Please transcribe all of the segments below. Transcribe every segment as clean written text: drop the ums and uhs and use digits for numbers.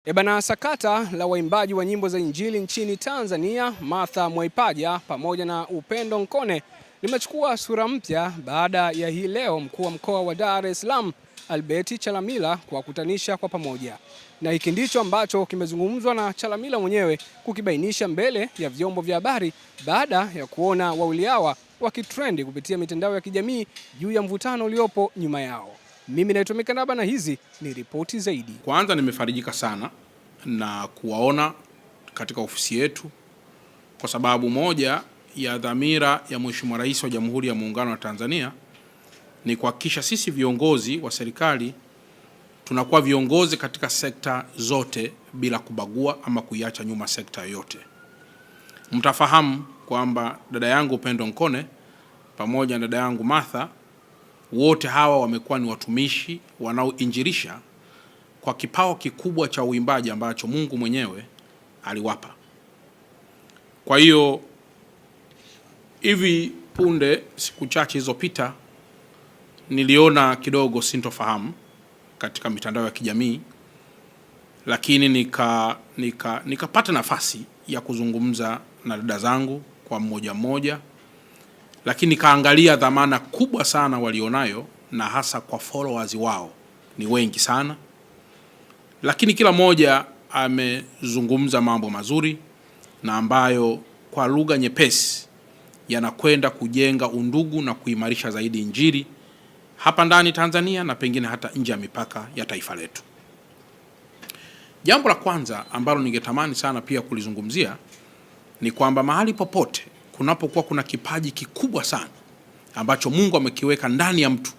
Ebana, sakata la waimbaji wa nyimbo za Injili nchini Tanzania, Martha Mwaipaja pamoja na Upendo Nkone limechukua sura mpya baada ya hii leo mkuu wa mkoa wa Dar es Salaam Albert Chalamila kuwakutanisha kwa pamoja. Na hiki ndicho ambacho kimezungumzwa na Chalamila mwenyewe kukibainisha mbele ya vyombo vya habari baada ya kuona wawili hawa wakitrendi kupitia mitandao ya kijamii juu ya mvutano uliopo nyuma yao. Mimi naitwa Mikandaba na hizi ni ripoti zaidi. Kwanza nimefarijika sana na kuwaona katika ofisi yetu, kwa sababu moja ya dhamira ya Mheshimiwa Rais wa Jamhuri ya Muungano wa Tanzania ni kuhakikisha sisi viongozi wa serikali tunakuwa viongozi katika sekta zote bila kubagua ama kuiacha nyuma sekta yoyote. Mtafahamu kwamba dada yangu Upendo Nkone pamoja na dada yangu Martha, wote hawa wamekuwa ni watumishi wanaoinjilisha kwa kipawa kikubwa cha uimbaji ambacho Mungu mwenyewe aliwapa. Kwa hiyo hivi punde, siku chache zilizopita, niliona kidogo sintofahamu katika mitandao ya kijamii, lakini nikapata nafasi ya kuzungumza na dada zangu kwa mmoja mmoja, lakini nikaangalia dhamana kubwa sana walionayo, na hasa kwa followers wao ni wengi sana, lakini kila mmoja amezungumza mambo mazuri na ambayo kwa lugha nyepesi yanakwenda kujenga undugu na kuimarisha zaidi Injili hapa ndani Tanzania na pengine hata nje ya mipaka ya taifa letu. Jambo la kwanza ambalo ningetamani sana pia kulizungumzia ni kwamba mahali popote kunapokuwa kuna kipaji kikubwa sana ambacho Mungu amekiweka ndani ya mtu,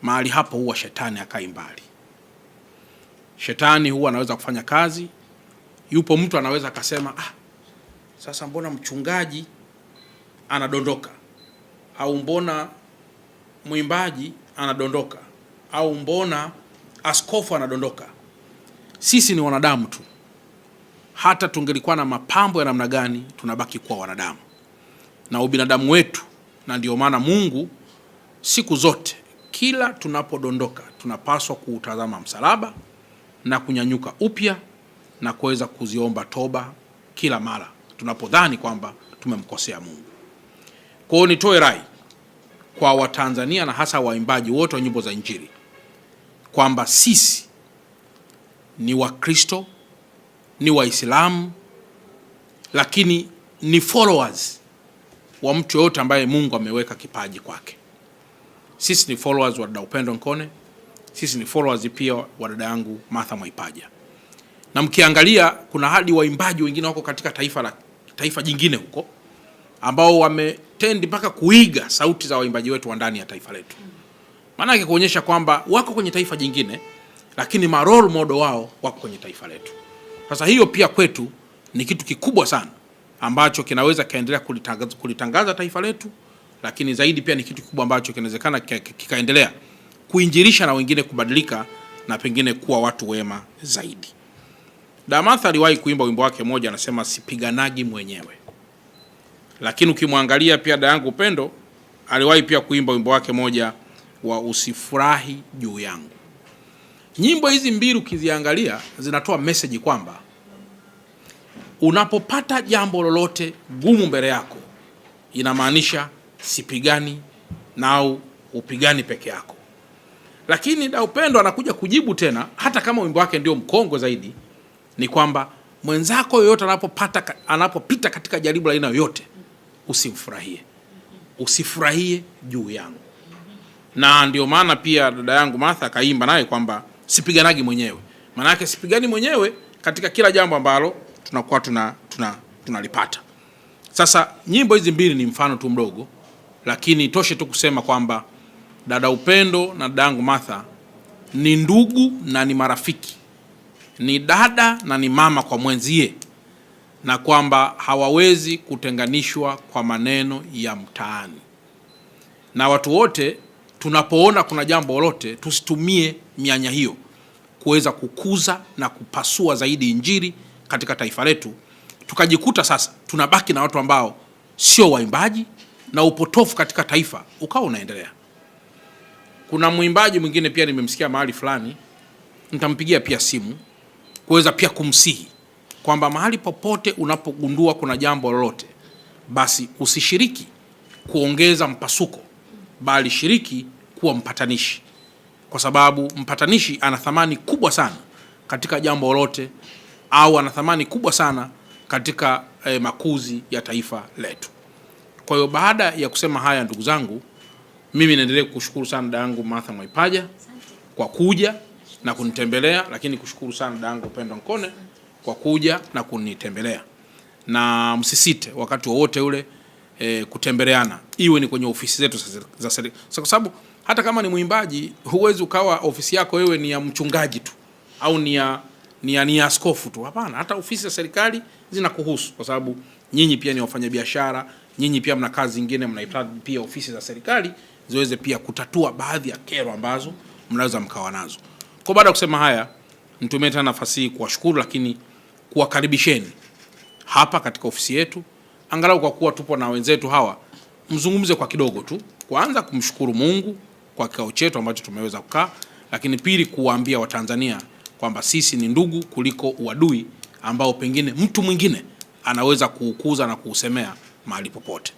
mahali hapo huwa shetani hakai mbali. Shetani huwa anaweza kufanya kazi. Yupo mtu anaweza akasema, ah, sasa mbona mchungaji anadondoka, au mbona mwimbaji anadondoka, au mbona askofu anadondoka. Sisi ni wanadamu tu, hata tungelikuwa na mapambo ya namna gani, tunabaki kuwa wanadamu na ubinadamu wetu. Na ndio maana Mungu siku zote, kila tunapodondoka, tunapaswa kuutazama msalaba na kunyanyuka upya na kuweza kuziomba toba kila mara tunapodhani kwamba tumemkosea Mungu. Kwa hiyo nitoe rai kwa Watanzania na hasa waimbaji wote wa nyimbo za Injili kwamba sisi ni Wakristo, ni Waislamu, lakini ni followers wa mtu yoyote ambaye Mungu ameweka kipaji kwake. Sisi ni followers wa dada Upendo Nkone, sisi ni followers pia wa dada yangu Martha Mwaipaja. Na mkiangalia kuna hadi waimbaji wengine wako katika taifa jingine huko ambao wametendi mpaka kuiga sauti za waimbaji wetu wa ndani ya taifa letu. Maana kuonyesha kwamba wako kwenye taifa jingine, lakini ma role model wao wako kwenye taifa letu. Sasa hiyo pia kwetu ni kitu kikubwa sana ambacho kinaweza kaendelea kulitangaza taifa letu, lakini zaidi pia ni kitu kikubwa ambacho kinawezekana kikaendelea kuinjilisha na wengine kubadilika na pengine kuwa watu wema zaidi. Damatha aliwahi kuimba wimbo wake mmoja, anasema sipiganagi mwenyewe. Lakini ukimwangalia pia dada yangu Upendo aliwahi pia kuimba wimbo wake moja wa usifurahi juu yangu. Nyimbo hizi mbili ukiziangalia zinatoa message kwamba unapopata jambo lolote gumu mbele yako, inamaanisha sipigani na au upigani peke yako. Lakini da Upendo anakuja kujibu tena, hata kama wimbo wake ndio mkongwe zaidi, ni kwamba mwenzako yoyote anapopita katika jaribu la aina yoyote, usimfurahie, usifurahie juu yangu. Na ndio maana pia dada yangu Martha akaimba naye kwamba sipiganagi mwenyewe. Maana yake sipigani mwenyewe katika kila jambo ambalo tunakuwa tunalipata. Sasa nyimbo hizi mbili ni mfano tu mdogo, lakini toshe tu kusema kwamba dada Upendo na dada yangu Martha ni ndugu na ni marafiki, ni dada na ni mama kwa mwenzie, na kwamba hawawezi kutenganishwa kwa maneno ya mtaani. Na watu wote tunapoona kuna jambo lolote, tusitumie mianya hiyo kuweza kukuza na kupasua zaidi Injili katika taifa letu, tukajikuta sasa tunabaki na watu ambao sio waimbaji na upotofu katika taifa ukawa unaendelea. Kuna mwimbaji mwingine pia nimemsikia mahali fulani, nitampigia pia simu kuweza pia kumsihi kwamba mahali popote unapogundua kuna jambo lolote, basi usishiriki kuongeza mpasuko, bali shiriki kuwa mpatanishi, kwa sababu mpatanishi ana thamani kubwa sana katika jambo lolote, au ana thamani kubwa sana katika makuzi ya taifa letu. Kwa hiyo baada ya kusema haya, ndugu zangu, mimi naendelea kushukuru sana dada yangu Martha Mwaipaja kwa kuja na kunitembelea, lakini kushukuru sana dada yangu Upendo Nkone kwa kuja na kunitembelea, na msisite wakati wowote ule kutembeleana, iwe ni kwenye ofisi zetu za serikali, kwa sababu hata kama ni mwimbaji huwezi ukawa ofisi yako wewe ni ya mchungaji tu au ni ya askofu tu. Hapana, hata ofisi za serikali zinakuhusu, kwa sababu nyinyi pia ni wafanyabiashara, nyinyi pia mna kazi zingine, mnahitaji pia ofisi za serikali ziweze pia kutatua baadhi ya kero ambazo mnaweza mkawa nazo. Kwa baada ya kusema haya, nitumie tena nafasi hii kuwashukuru, lakini kuwakaribisheni hapa katika ofisi yetu, angalau kwa kuwa tupo na wenzetu hawa, mzungumze kwa kidogo tu. Kwanza kumshukuru Mungu kwa kikao chetu ambacho tumeweza kukaa, lakini pili kuwaambia Watanzania kwamba sisi ni ndugu kuliko uadui ambao pengine mtu mwingine anaweza kuukuza na kuusemea mahali popote.